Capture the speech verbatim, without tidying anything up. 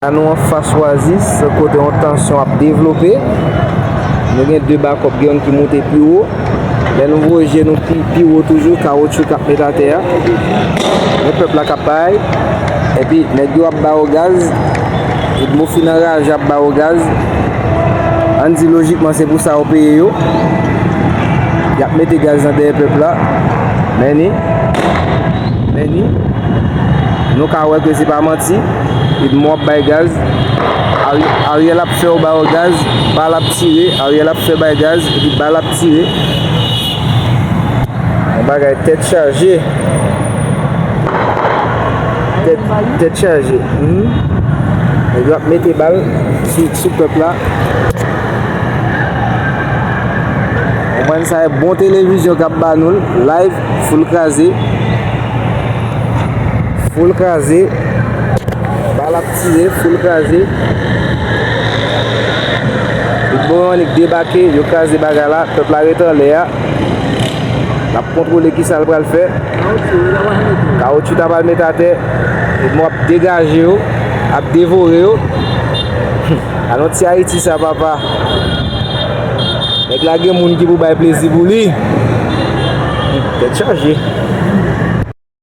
La nou anfas Oasis, kote yon tansyon ap devlope. Nou gen de bakòp, gen youn ki moute pi wo. Lè nou voye je nou pi, pi wo toujou, kawotchou k ap met atè a. Men pèp la k ap bay. Epi nèg yo ap ba yo gaz. Edmo fin anraje ap ba yo gaz. Ann di lojikman se pou sa yo peye yo. Y ap mete gaz nan dèyè pèp la. Men ni. Men ni. Nou ka wè ke se pa manti. Edmo ap bay gaz. Ari- Ariel ap fè yo ba yo gaz. Bal ap tire. Ariel ap fè bay gaz. Epi bal ap tire. Yon bagay tèt chaje. Tèt, tèt chaje. Mhm. Nèg yo ap mete bal sou, sou pèp la. Konprann sa, e bon televizyon k ap ba nou l, live, full kraze. Full kraze. Bal ap tire, full kraze. Edmo Veronique debake, yo kraze bagay la, pèp la ret anlè a. L ap kontwole kisa l pral fè. Kawotchou ta pral met atè. Edmo ap degaje yo, ap devore yo. Alon ti Ayiti sa, papa. Nèg la gen moun ki pou bay plezi pou li. Tèt chaje.